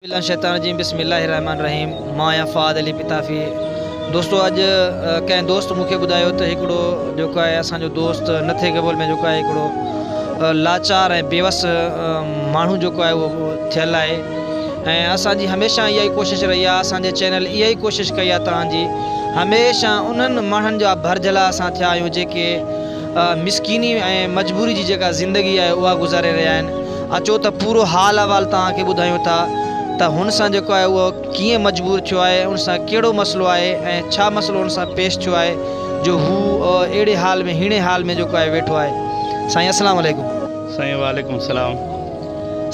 بالله الشيطان الرجيم بسم الله الرحمن الرحيم مان آهيان فهد علي پتافي دوستو اڄ ڪنهن دوست مون کي ٻڌايو ته هڪڙو جيڪو آهي اسان جو دوست نٿي گبول ۾ جيڪو آهي هڪڙو لاچار ۽ بيوس ماڻهو جيڪو آهي اهو ٿيل آهي ۽ اسان جي هميشه اها ئي ڪوشش رهي آهي اسان جي چينل اها ئي ڪوشش ڪئي آهي توهان جي هميشه انهن ماڻهن جا ڀرجهلا اسان ٿيا آهيون جيڪي مسڪيني ۽ مجبوري جي جيڪا زندگي آهي اها گذاري رهيا آهن اچو ته پورو حال احوال توهان کي ٻڌايون ٿا ته هن سان جيڪو آهي اهو ڪيئن مجبور ٿيو آهي ان سان ڪهڙو مسئلو آهي ۽ ڇا مسئلو ان سان پيش ٿيو آهي جو هو اهڙي حال ۾ هيڻي حال ۾ جيڪو آهي ويٺو آهي سائين السلام عليڪم. سائين وعليڪم السلام.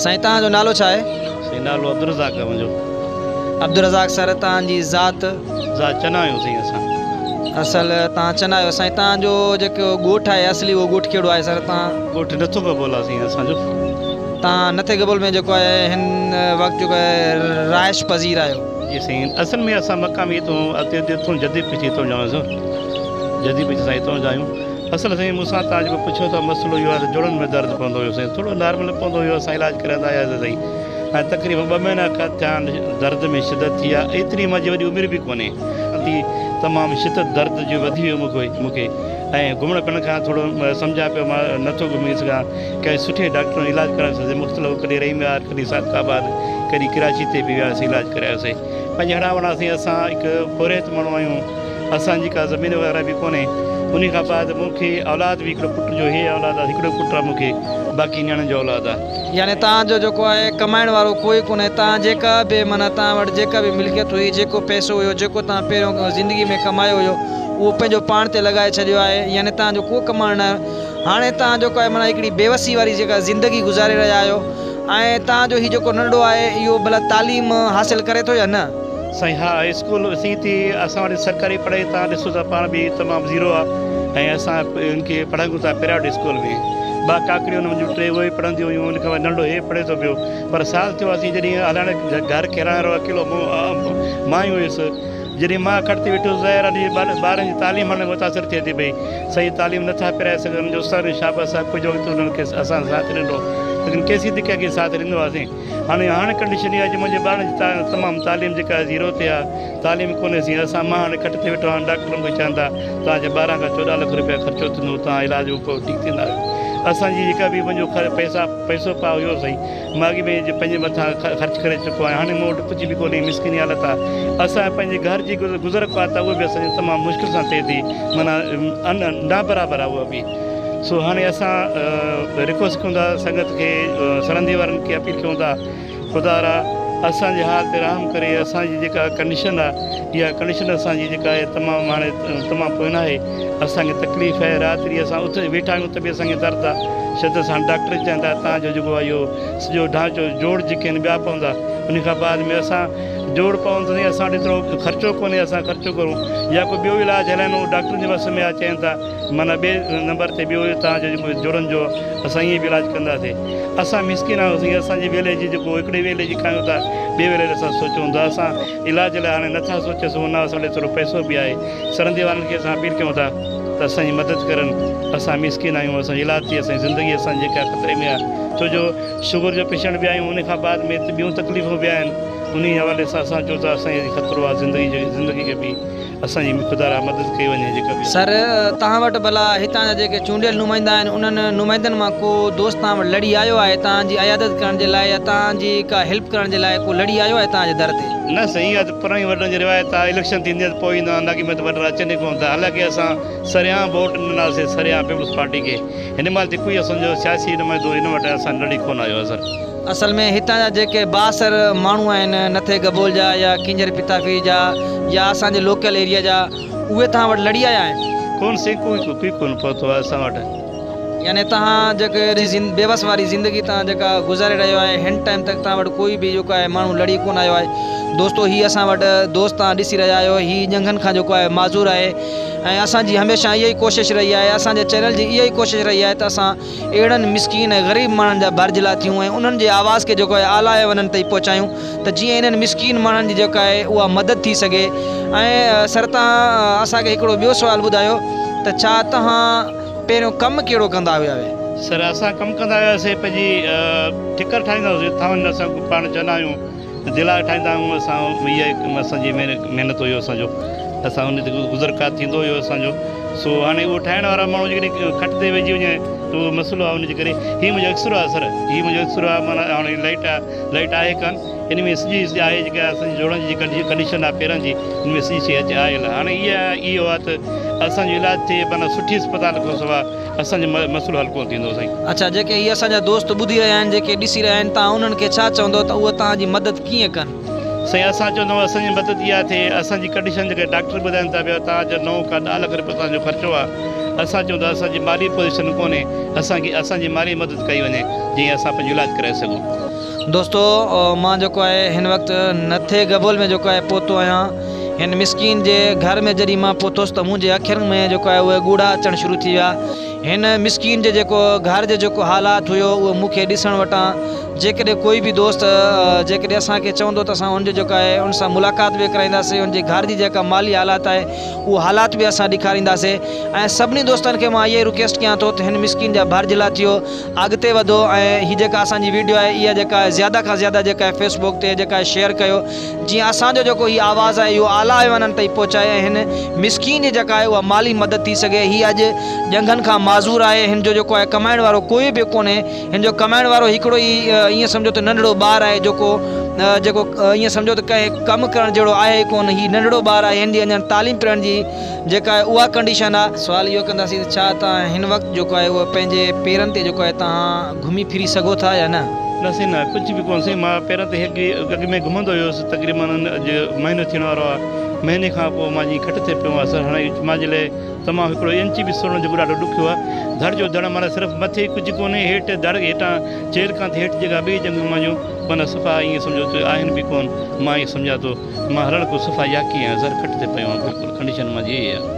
سائين توهان جو نالو ڇا آهي؟ سائين نالو عبدالرزاق آهي منهنجو. عبدالرزاق سر توهان جي ذات؟ ذات چنا آهيون سائين اسان. اصل توهان چنا آهيو سائين توهان جو جيڪو ڳوٺ آهي اصلي اهو ڳوٺ ڪهڙو آهي سر توهان؟ ڳوٺ نٿو قبول آهي سائين اسان جو. توهان نٿي قبول ۾ جيڪو آهي هن وقت جيڪو آهي رهائش پذير آهيو. جي سائين اصل ۾ اسان مقامي هتون اتي هتون جديد پڇي هتون جا آهيون جديد پڇي اسان هتون جا آهيون. اصل سائين مون سان توهان جيڪو پڇيو ٿا مسئلو اهو آهي ته جوڙن ۾ درد پوندو هيو سائين ٿورو نارمل پوندو هيو اسان علاج ڪرائيندا آياسين سائين ۽ تقريبن ٻه مهينا کان ٿيا آهن درد ۾ شدت ٿي آهي ايتري منهنجي وڏي عمر به ڪونهي ٿي تمام شدت درد جو وڌي ويو مون کي ۽ گهمڻ ڦرڻ کان ٿورو سمجهان پيو مان نٿو گهمي سگهان ڪنهن سٺي ڊاڪٽر علاج ڪرايوسين مختلف ڪڏهن رحيم يار ڪڏهن صادق آباد ڪڏهن ڪراچي تي به وياسين علاج ڪرايوسين پنهنجي هڙان وڙان سائين اسان هڪ پورهيت ماڻهو آهيون اسان جي ڪا زمين وغيره به ڪونهي انهي کان بعد مون کي اولاد به هڪڙو پٽ جو هي اولاد آهي هڪڙو پٽ آهي مون کي باقي نياڻين جو اولاد آهي. يعني توهان جو جيڪو آهي ڪمائڻ وارو ڪوئي ڪونهي توهان جيڪا به معنيٰ توهان وٽ جيڪا به ملڪيت هئي جيڪو پئسو هيو جيڪو توهان پهريون زندگي ۾ ڪمايو هيو اهو پنهنجو پاڻ تي لڳائي ڇڏيو آهي يعني توهان جو ڪو ڪمائڻ نه هاڻي توهان جيڪو آهي معنيٰ هڪڙي بيوسي واري جيڪا زندگي گذاري رهيا آهيو ۽ توهان جو هي جيڪو ننڍڙو آهي اهو ڀلا تعليم حاصل ڪري ٿو يا نه؟ سائين ها اسڪول سين ٿي اسان وٽ سرڪاري پڙهائي توهان ڏسو ٿا پاڻ به تمام زيرو آ ۽ اسان ان کي پڙهايون ٿا پرائيوٽ اسڪول ۾ ٻه ڪاڪڙيون ان منهنجون ٽي اهي پڙهنديون هيون ان کان بعد ننڍڙو هي پڙهي ٿو پيو پر سال ٿيو اسين جڏهن هلائڻ گهر کي هلائڻ وارو اڪيلو مون مان ئي هيس جڏهن مان کٽ تي ويٺو هوس ظاهر آهي ٻارن جي تعليم هاڻي متاثر ٿئي ٿي پئي. صحيح تعليم نه ٿا پرائي سگهن جو استاد شابس آهي ڪجهه وقت انهن کي اسان ساٿ ڏنو ليڪن ڪيسين تائين ڪنهن کي ساٿ ڏيندو هئاسين هاڻي هاڻي ڪنڊيشن اها آهي جو منهنجي ٻارن جي تمام تعليم جيڪا آهي زيرو تي آهي تعليم ڪونهي سين اسان مان هاڻي کٽ تي ويٺو آهيان ڊاڪٽر مون کي چون ٿا توهان جي 12 کان 14 لک روپيا خرچو ٿيندو توهان علاج پوء ٺيڪ ٿيندا اسان جي جيڪا به منهنجو پئسا پئسو پاء هيو سائين مان اڳ ۾ پنهنجي مٿان خرچ ڪري چڪو آهيان هاڻي مون وٽ ڪجهه به ڪونهي مسڪيني حالت آهي اسان پنهنجي گهر جي گذر ڪا ته اهو به اسان جي تمام مشڪل سان ٿئي ٿي معنيٰ نا برابر آهي اها به سو هاڻي اسان رڪويسٽ ڪيون ٿا سنگت کي سرندي وارن کي اپيل ڪيون ٿا خدا را اسان جي حال تي رحم ڪري اسان جي جيڪا ڪنڊيشن آهي اها ڪنڊيشن اسان جي جيڪا آهي تمام هاڻي تمام پوئين آهي اسان کي تڪليف آهي رات ڏينهن اسان اٿ ويٺا آهيون ته به اسان کي درد آهي شدت سان ڊاڪٽر چون ٿا توهان جو جيڪو آهي اهو سڄو ڍانچو جوڙ جيڪي آهن ٻيا پوندا ان کان بعد ۾ اسان جوڙ پون ته اسان وٽ ايترو خرچو ڪونهي اسان خرچو ڪرون يا ڪو ٻيو علاج هلائن اهو ڊاڪٽرن جي وس ۾ آهي چون ٿا معنيٰ ٻئي نمبر تي ٻيو توهان جو جيڪو جوڙن جو اسان ائين به علاج ڪنداسين اسان مسڪين آهيون سائين اسان جي ويلي جي جيڪو هڪڙي ويلي جي کايون ٿا ٻئي ويلي اسان سوچون ٿا اسان علاج لاء هاڻي نٿا سوچي سگهون نه اسان وٽ ايترو پئسو به آهي سرندي وارن کي اسان اپيل ڪيون ٿا ته اسان جي مدد ڪرن اسان مسڪين آهيون اسان جي علاج ٿئي اسان جي زندگي اسان جي جيڪا خطري ۾ آهي ڇو جو شگر جو پيشنٽ به آهيون ان کان بعد ۾ ٻيون تڪليفون به آهن انهي حوالي سان اسان چئون ٿا اسان کي خطرو آهي زندگي جو زندگي کي به اسان جي خدا را مدد ڪئي وڃي جيڪا به. سر توهان وٽ ڀلا هتان جا جيڪي چونڊيل نمائندا آهن انهن نمائندن مان ڪو دوست توهان وٽ لڙي آيو آهي توهان جي عيادت ڪرڻ جي لاء يا توهان جي ڪا هيلپ ڪرڻ جي لاء ڪو لڙي آيو آهي توهان جي در تي. نه سائين اها ته پراڻي وڏن جي روايت آهي اليڪشن ٿيندي آهي ته پوء ايندا آهن اڳ ۾ ته وڏڙا اچن ئي ڪونه ٿا حالانڪه اسان سرعام ووٽ ڏناسين سرعام پيپلز پارٽي کي هن مهل تي ڪوئي اسان جو سياسي نمائندو هن وٽ اسان لڙي ڪونه آيو آهي سر. اصل ۾ هتان جا جيڪي بااثر ماڻهو آهن نٿي گبول جا يا ڪينجهر پتافي جا يا اسان جي لوڪل ايريا جا اهي توهان وٽ لڙي آيا آهن؟ ڪونه سائين ڪوئي ڪوئي ڪونه پهتو آهي اسان وٽ. يعني توهان جيڪي بيوس واري زندگي توهان جيڪا گذاري رهيو آهي هن ٽائيم تڪ توهان وٽ ڪوئي به جيڪو آهي ماڻهو لڙي ڪونه آيو آهي دوستو هي اسان وٽ دوست توهان ڏسي رهيا آهيو هي ڄنگهن کان جيڪو آهي معذور آهي ۽ اسان جي هميشه اها ئي ڪوشش رهي آهي اسان جي چينل جي اها ئي ڪوشش رهي آهي ته اسان اهڙن مسڪين ۽ غريب ماڻهن جا ڀرجهلا ٿيون ۽ انهن جي آواز کي جيڪو آهي اعليٰ ايوانن تائين پهچايون ته جيئن انهن مسڪين ماڻهن جي جيڪا آهي اها مدد ٿي سگهي ۽ سر توهان اسان کي هڪڙو ٻيو سوال ٻڌايو ته ڇا توهان پهريون ڪم ڪهڙو ڪندا هيا وي؟ سر اسان ڪم ڪندا هياسي پنهنجي ٺڪر ٺاهيندا هئاسي ٿانون اسان پاڻ چوندا آهيون دلا ٺاهيندا آهيون اسان اها هڪ اسان جي محنت هيو اسان جو اسان ان تي گذر ڪا ٿيندو هيو اسان جو سو هاڻي اهو ٺاهڻ وارا ماڻهو جيڪڏهن کٽ تي ويهجي وڃي ته اهو مسئلو آهي ان جي ڪري هي منهنجو ايڪسرو آهي سر هي منهنجو ايڪسرو آهي معنيٰ هاڻي لائٽ آهي لائٽ آهي ڪانه ان ۾ سڄي آهي جيڪا اسان جي جوڙن جي ڪنڊيشن آهي پيرن جي ان ۾ سڄي شي اچي آيل آهي هاڻي اها اهو آهي ته اسان جو علاج ٿئي معنيٰ سٺي اسپتال کان سواء اسان جو مسئلو حل ڪونه ٿيندو سائين. اڇا جيڪي هي اسان جا دوست ٻڌي رهيا آهن جيڪي ڏسي رهيا آهن توهان انهن کي ڇا چوندؤ ته اهي توهان جي مدد ڪيئن ڪن؟ سائين اسان چوندؤ اسان جي مدد اها ٿئي اسان جي ڪنڊيشن جيڪي ڊاڪٽر ٻڌائن ٿا پيا توهان جو 9 کان 10 لک رپيو توهان جو خرچو آهي اسان چئون ٿا اسان جي مالي پوزيشن ڪونهي اسان کي اسان جي مالي مدد ڪئي وڃي جيئن اسان پنهنجو علاج ڪرائي سگهون. دوستو مان جيڪو آهي هن وقت نٿي گبول ۾ جيڪو آهي پهتو آهيان هن مسڪين جي گهر ۾ جڏهن مان پهتس ته منهنجي اکين ۾ جيڪو آهي اهي ڳوڙها اچڻ شروع ٿي ويا هن مسڪين جي جيڪو گهر جو جيڪو حالات هيو اهو مون کي ڏسڻ وٽان جيڪڏهن ڪوئي به دوست جيڪڏهن اسان کي چوندو ته اسان ان جو جيڪو آهي ان سان ملاقات به ڪرائينداسين ان جي گهر جي جيڪا مالي حالات آهي اهو حالات به اسان ڏيکارينداسين ۽ سڀني دوستن کي مان اها ئي رڪويسٽ ڪيان ٿو ته هن مسڪين جا ڀرجهلا ٿيو اڳتي وڌو ۽ هي جيڪا اسان جي ويڊيو آهي اها جيڪا آهي زياده کان زياده جيڪا آهي فيس بوڪ تي جيڪا آهي شيئر ڪيو جيئن اسان جو جيڪو هي آواز آهي اهو اعليٰ ايوانن تائين پهچائي ۽ هن مسڪين جي جيڪا آهي اها مالي مدد ٿي سگهي هي اڄ ڄنگهن کان معذور آهي هن جو جيڪو آهي ڪمائڻ وارو ڪوئي به ڪونهي هن جو ڪمائڻ وارو هڪڙو ئي ائين سمجهو ته ننڍڙو ٻار آهي جيڪو جيڪو ائين سمجهو ته ڪنهن ڪم ڪرڻ جهڙو آهي ئي ڪونه هي ننڍڙو ٻار آهي هن جي اڃا تعليم پڙهڻ جي جيڪا آهي اها ڪنڊيشن آهي. سوال اهو ڪنداسين ته ڇا توهان هن وقت جيڪو آهي اهو پنهنجي پيرن تي جيڪو آهي توهان گهمي ڦري سگهو ٿا يا نه؟ نه سائين نه ڪجهه به ڪونه سائين مان پيرن تي هڪ اڳ ۾ گهمندو هيس تقريبن اڄ مهينو ٿيڻ وارو آهي مهيني کان پوء مان جي کٽ تي پيو آهيان سر هاڻي مان جي لاء تمام هڪڙو انچ به سرڻ جيڪو ڏاڍو ڏکيو آهي ڌڙ جو ڌڙ معنيٰ صرف مٿي ڪجهه ڪونهي هيٺ ڌڙ هيٺان چيلهه کان ٿي هيٺ جيڪا ٻئي ڄنگهون منهنجون معنيٰ صفا ائين سمجهو ته آهن به ڪونه مان ائين سمجهان ٿو مان هلڻ کان صفا ياڪي آهيان سر کٽ تي پيو آهيان بلڪل ڪنڊيشن منهنجي اهي آهي.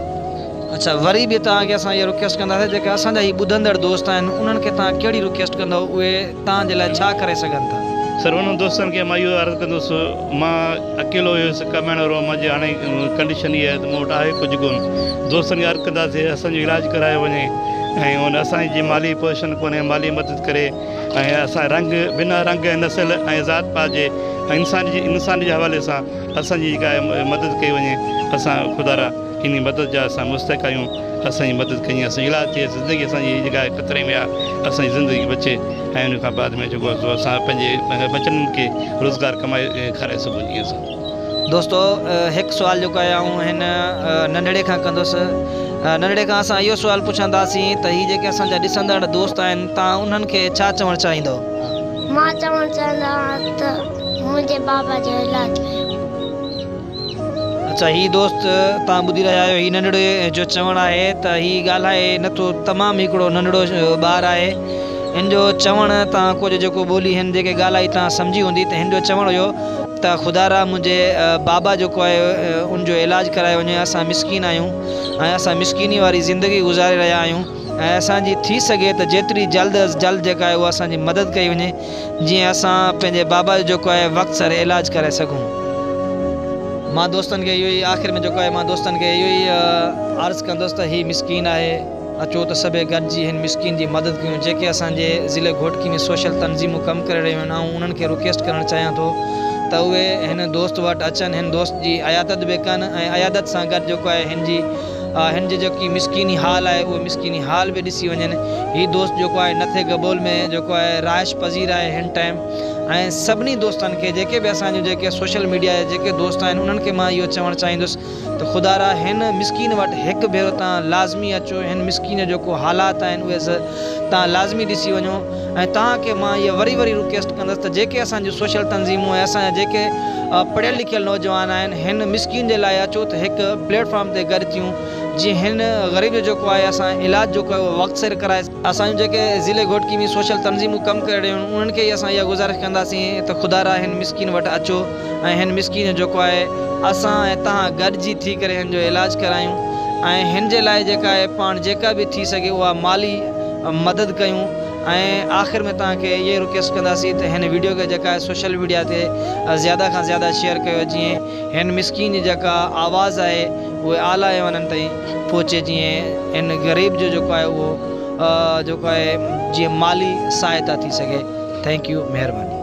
اڇا وري به توهان کي اسان اها رڪويسٽ ڪنداسين جيڪي اسان جا هي ٻڌندڙ دوست آهن انهن کي توهان ڪهڙي رڪويسٽ ڪندؤ اهي توهان جي لاء ڇا ڪري سگهن ٿا. سر انهن دوستن کي مان اهو عرض ڪندس مان اڪيلو هيس ڪمائڻ وارو منهنجي هاڻي ڪنڊيشن اها آهي ته مون وٽ آهي ڪجهه ڪونه دوستن کي عرض ڪنداسين اسان جو علاج ڪرايو وڃي ۽ ان اسان جي مالي پوزيشن ڪونهي مالي مدد ڪري ۽ اسان رنگ بنا رنگ ۽ نسل ۽ ذات پات جي انسان جي انسان جي حوالي سان اسان جي جيڪا مدد ڪئي وڃي اسان خدارا انهي مدد جا اسان مستحق آهيون اسان جي مدد ڪئي اسان جو علاج ٿئي زندگي اسان جي جيڪا خطري ۾ آهي اسان جي زندگي بچي ۽ ان کان بعد ۾ جيڪو آهي سو اسان پنهنجي ٻچن کي روزگار ڪمائي کارائي سگهون جيئن اسان. دوستو هڪ سوال جيڪو آهي آئون هن ننڍڙي کان ڪندس ننڍڙي کان اسان اهو سوال پڇنداسين ته هي جيڪي اسان جا ڏسندڙ دوست آهن تان انهن کي ڇا چوڻ چاهيندؤ؟ مان چوڻ چاهيندو آهيان ته منهنجي بابا جو علاج ڪيو. اڇا هي دوست توهان ٻڌي رهيا آهيو هي ننڍڙي جو چوڻ آهي ته هي ڳالهائي نٿو تمام هڪڙو ننڍڙو ٻار آهي هن جو چوڻ توهان ڪجهه جيڪو ٻولي هن جيڪي ڳالهائي توهان سمجهي هوندي ته هن جو چوڻ هيو ته خدارا منهنجي بابا جيڪو آهي ان جو علاج ڪرايو وڃي اسان مسڪين آهيون ۽ اسان مسڪيني واري زندگي گذاري رهيا آهيون ۽ اسان جي ٿي سگهي ته جيتري جلد از جلد جيڪا آهي اها اسان جي مدد ڪئي وڃي جيئن اسان پنهنجي بابا جو جيڪو آهي وقت سر علاج ڪرائي سگهون. مان دوستن کي اهو ئي آخر ۾ جيڪو آهي مان دوستن کي اهو ئي عرض ڪندس ته هي مسڪين آهي اچو ته سڀئي گڏجي هن مسڪين جي مدد ڪيون جيڪي اسان جي ضلعي گهوٽڪي ۾ سوشل تنظيمون ڪم ڪري رهيون آهن آئون انهن کي رڪويسٽ ڪرڻ چاهيان ٿو ته اهي هن دوست وٽ اچن هن دوست جي عيادت به ڪن ۽ عيادت سان گڏ جيڪو آهي هن جي هن جي جيڪي مسڪيني حال آهي اهو مسڪيني حال به ڏسي وڃن هي دوست جيڪو آهي نٿي گبول ۾ جيڪو آهي رهائش پذير آهي هن ٽائيم ۽ سڀني دوستن کي جيڪي به اسان جون جيڪي سوشل ميڊيا جا جيڪي دوست آهن انهن کي مان اهو چوڻ چاهيندس ته خدارا هن مسڪين وٽ هڪ ڀيرو تان لازمي اچو هن مسڪين جو جيڪو حالات آهن اهي تان لازمي ڏسي وڃو ۽ توهان کي مان اها وري وري رڪويسٽ ڪندس ته جيڪي اسان جون سوشل تنظيمون ۽ اسان جا جيڪي پڙهيل لکيل نوجوان آهن هن مسڪين جي لاء اچو ته هڪ پليٽ فارم تي گڏ ٿيون جيئن هن غريب جو جيڪو آهي اسان علاج جيڪو آهي اهو وقت سر ڪرائي اسان جون جيڪي ضلعي گهوٽڪي ۾ سوشل تنظيمون ڪم ڪري رهيون آهن انهن کي ئي اسان اها گذارش ڪنداسين ته خدارا هن مسڪين وٽ اچو ۽ هن مسڪين جو جيڪو آهي اسان ۽ توهان گڏجي ٿي ڪري هن جو علاج ڪرايون ۽ هن جي لاء جيڪا آهي پاڻ جيڪا به ٿي سگهي اها مالي مدد ڪيون ۽ آخر ۾ توهان کي اهي رڪويسٽ ڪنداسين ته هن ويڊيو کي جيڪا آهي سوشل ميڊيا تي زياده کان زياده شيئر ڪيو جيئن هن مسڪين جي جيڪا آواز آهي اهي اعليٰ ايوانن تائين پهچي جيئن هن غريب جو جيڪو آهي اهو جيڪو آهي جيئن مالي سهائتا ٿي سگهي thank you مهرباني.